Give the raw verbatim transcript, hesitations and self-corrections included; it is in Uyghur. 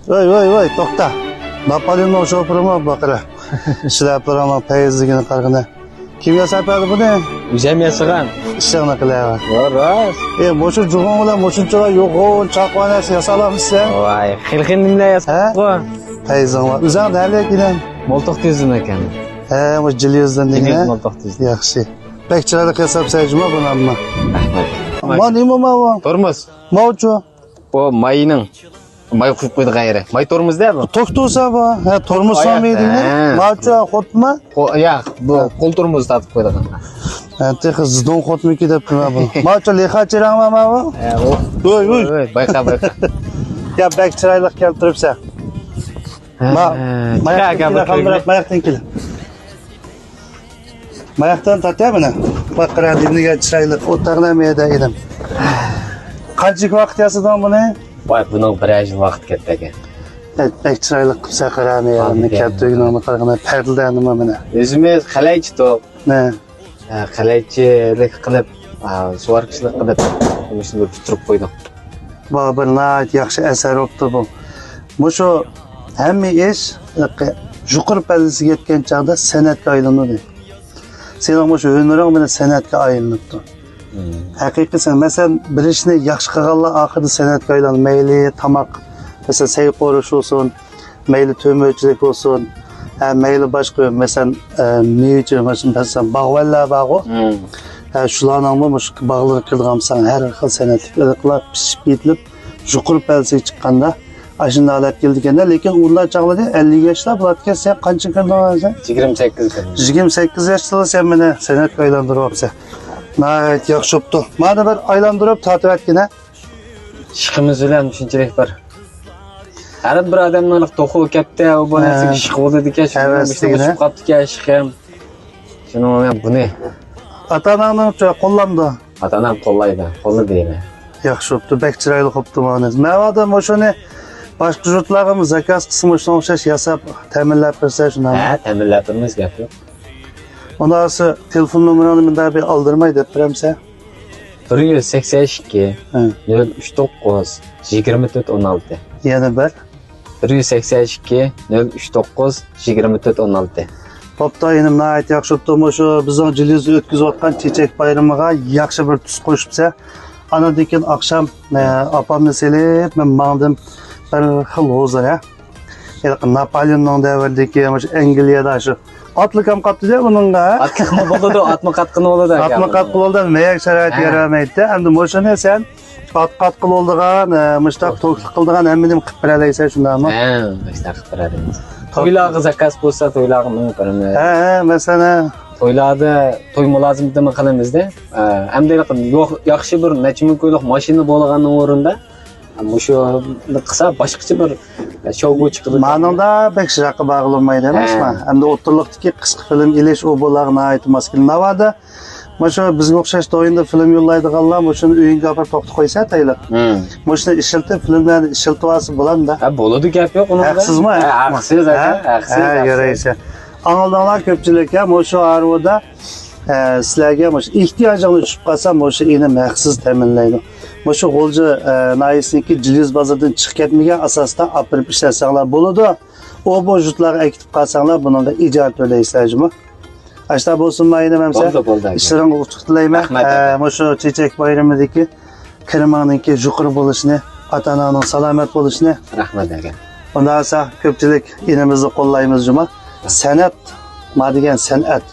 ۋاي، ۋاي، ۋاي، توختا. ناپالېئوننىڭ شوپۇرىمۇ بۇ قارا. شىلەپىلىرىڭنىڭ پەيزىلىكىنى قارىغىنا. كىم ياساپ بەردى بۇنى؟ ئۆزۈم ياسىغان. ئىشىڭنى قىلەۋەر. يا، راست. ئى، مۇشۇ جۇغۇڭ بىلەن مۇشۇنچىلا يوغان چاقما نەرسە ياسالامسەن؟ ۋاي، خېلى-خېلى نېمىلەر ھە؟ ياساپ. پەيزىڭ بار. ئۆزۈڭ نەلىكىنىڭ؟ مولتۇق تۈزىدىن ئىكەن. ھە، مۇشۇ جىلى يۈزدىن دېگەن، ھە؟ مولتۇق تۈزىدىن. ياخشى. بەك چىرايلىق ياساپسەن جۇما بۇنى ئەمما. رەھمەت. ما نېمە ما بۇ؟ تورمۇز. ماۋۇچۇ؟ بۇ ماينىڭ. ماي قۇيۇپ قويدۇق ئايرى. ماي تورمۇز دە بۇ. توك تۇرسا بۇ. ھە، تورمۇز سامىدىنى. ھە. ماچا خوتما؟ ياق، بۇ قول تورمۇز تارتىپ قويدۇق. ھە، تېخى زىدون خوتمىكى دەپ تۇرما بۇ. ماچا لېخا چىراڭما ما بۇ؟ ھە، ئۇ. ۋوي، ۋوي. ۋوي، بايقا، بايقا. يا، بەك چىرايلىق كەلتۈرۈپسەن. ھە، ما، ھە، ماياقتىن كېلە، قامراپ، ماياقتىن كېلە. ماياقتىن تارتە مانا. باقىرا دېگىنىگە چىرايلىق ئوتاقنى مەيدە ئىدىم. قانچىلىك ۋاقىت ياسىدىڭ بۇنى؟ ۋاي، بۇنىڭ بىرەر يىل ۋاقىت كەتتى ئەكەن. بەك، بەك چىرايلىق قىپسەن قارا مەيدە. ئامىن. كەلتۈرگىنىڭنى قارىغىنا پەردىلەرنىمۇ مانا. ئۆزىمىز قەلەيچىتۇق. نە. ئە، قەلەيچىلىك قىلىپ، ئا، سۇۋاركىچىلىك قىلىپ، مۇشۇنى بىر پۈتتۈرۈپ قويدۇق. بۇ بىر ناھايىتى ياخشى ئەسەر بوپتۇ بۇ. مۇشۇ ھەممە ئىش يۇقىرى پەللىسىگە يەتكەن چاغدا سەنئەتكە ئايلىنىدۇ. سېنىڭ مۇشۇ ھۈنىرىڭ مانا سەنئەتكە ئايلىنىپتۇ. مم. ھەقىقىي سەن، مەسىلەن، بىر ئىشنى ياخشى قىلغانلار ئاخىرىدا سەنئەتكە ئايلانىدۇ. مەيلى تاماق، مەسىلەن، سەي قورۇش بولسۇن، مەيلى تۆمۈرچىلىك بولسۇن، ھە، مەيلى باشقا، مەسىلەن، ئە، مېۋىچى، مەسىلەن، باغۋەنلەر بارغۇ. مم. ھە، شۇلارنىڭمۇ مۇشۇ باغلىرىغا كىرىدىغان بولساڭ، ھەر خىل سەنئەتلىك ئىلقىلار پىشىپ يېتىلىپ، يۇقىرى پەللىسىگە چىققاندا، ئاشۇنداق ھالەت كېلىدىكەن-دە. لېكىن ئۇنداق چاغلىرى ئەللىك ياشلار بولاتتىكەن. سەن قانچە كىردىڭ ھازىر؟ يىگىرمە سەككىز كىردىم. يىگىرمە سەككىز ياشتا سەن مېنى سەنئەتكە ئايلاندۇرۇۋاپسەن. ناھايىتى ياخشى بوپتۇ. مانا بىر ئايلاندۇرۇپ تارتىۋەتكىنە. ئىشقىمىز بىلەن شۇنچىلىك بىر. ھەر بىر ئادەمنىڭ توخۇ كەپتە، ئۇ بۇ ھە. نەرسىگە ئىشقى بولىدىكەن، شۇنىڭ ھەۋەس بىلەن دېگىنە. ئۇچۇپ قاپتىكەن ئىشقىم. شۇنىڭ بىلەن بۇنى. ئاتا-ئاناڭنىڭچۇ قوللامدۇ؟ ئاتا-ئانام قوللايدۇ، قوللىدى يەنە. ياخشى بوپتۇ، بەك چىرايلىق بوپتۇ مانا. مەن ھازىر مۇشۇنى باشقا يۇرتلارغىمۇ زاكاز قىلسا، مۇشۇنىڭغا ئوخشاش ياساپ، تەمىنلەپ بەرسە شۇنداقمۇ؟ ھە، تەمىنلەپ بېرىمىز، گەپ يوق. ئۇنداق بولسا تېلېفون نومۇرۇڭنى مۇنداق بىر ئالدىرىماي دەپ بېرەمسەن؟ بىر يۈز سەكسەن ئىككى، ھە. نۆل ئۈچ توققۇز، يىگىرمە تۆت، ئون ئالتە. يەنە بىر. بىر يۈز سەكسەن ئىككى، نۆل ئۈچ توققۇز، يىگىرمە تۆت، ئون ئالتە. بوپتۇ، ئىنىم، ناھايىتى ياخشى بوپتۇ. مۇشۇ بىزنىڭ جىلى يۈزدە ئۆتكۈزۈۋاتقان چېچەك بايرىمىغا ياخشى بىر تۈس قوشۇپسەن. ئانىدىن كېيىن ئاخشام، ئە، ئاپامنى سېلىپ، مەن ماڭدىم. بىر خىل ھۇزۇر، ھە. ھېلىقى ناپالېئوننىڭ دەۋرىدىكى مۇشۇ ئەنگلىيەدە شۇ ئاتلىقام قاپتۇ-دە بۇنىڭغا. ئاتلىقمۇ بولىدۇ، ئاتمۇ قاتقىنى بولىدۇ. ئاتمۇ قاتقىلى بولىدۇ، مەيەك شارائىتى ھە. يارىمايدۇ. ئەمدى مۇشۇنى سەن ئات قاتقىلى بولىدىغان، ئە، مۇشۇنداق توكلۇق قىلىدىغان ھەممىنى قىلىپ بېرەلەيسەن، شۇنداقمۇ؟ ھە، مۇشۇنداق قىلىپ بېرەلەيمىز. تويلارغا زاكاز بولسا، تويلارغا مېڭىپ بېرىمىز. ھە، ھە، مەسىلەن، ھە. تويلاردا توي مۇلازىمىتىمۇ قىلىمىز-دە. ئە، ئەمدى ھېلىقى يوق، ياخشى بىر نەچچە مىڭ كويلۇق ماشىنا بولغاننىڭ ئورنىدا، مۇشۇنى قىلسا باشقىچە بىر شوۋغۇ چىقىدۇ. مانىڭدا بەك يىراققا بارغىلى بولمايدۇ ئەمەسمۇ؟ ھە. ئەمدى ئوتتۇرىلىقتىكى قىسقا فىلىم ئېلىش ئۇ بۇلارغا ناھايىتى ماس كېلىدۇ. ناۋادا مۇشۇ بىزگە ئوخشاش دويندا فىلىم يوللايدىغانلار مۇشۇنى ئۆيۈڭگە ئاپىرىپ توختىتىپ قويسا ئاتايلىق. ھىم. مۇشۇنى ئىشلىتىپ، فىلىملەرنى ئىشلىتىۋالسا بولامدۇ. ھە، بولىدۇ، گەپ يوق ئۇنىڭدا. ھەقسىزمۇ؟ ھە، ھەقسىز ئاكا، ھە؟ ھەقسىز، ھە، ھەقسىز. يارايسە. ئاڭلىدىڭلار كۆپچىلىك، ھە، مۇشۇ ئارىۋىدا ئە، سىلەرگە مۇشۇ ئېھتىياجىڭلار چۈشۈپ قالسا، مۇشۇ ئىنىم ھەقسىز تەمىنلەيدۇ. مۇشۇ غۇلجا، ئە، ناھىيەسىنىڭكى جىلى يۈز بازىرىدىن چىقىپ كەتمىگەن ئاساستا ئاپىرىپ ئىشلەتسەڭلار بولىدۇ. ئۇ بۇ يۇرتلارغا ئەكېتىپ قالساڭلار، بۇنىڭغا ئىجارە تۆلەيسىلەر جۇمۇ. ئاشۇنداق بولسۇنمۇ ئىنىم ئەمسە؟ بولدى، بولدى، ئاكا. ئىشلىرىڭغا ئۇتۇق تىلەيمەن. رەھمەت، ئە، ئاكا. مۇشۇ چېچەك بايرىمىدىكى كىرىمىڭنىڭكى يۇقىرى بولۇشىنى، ئاتا-ئاناڭنىڭ سالامەت بولۇشىنى. رەھمەت، ئاكا. ئۇنداق بولسا كۆپچىلىك ئىنىمىزنى قوللايمىز جۇمۇ. سەنئەت، ما دېگەن سەنئەت.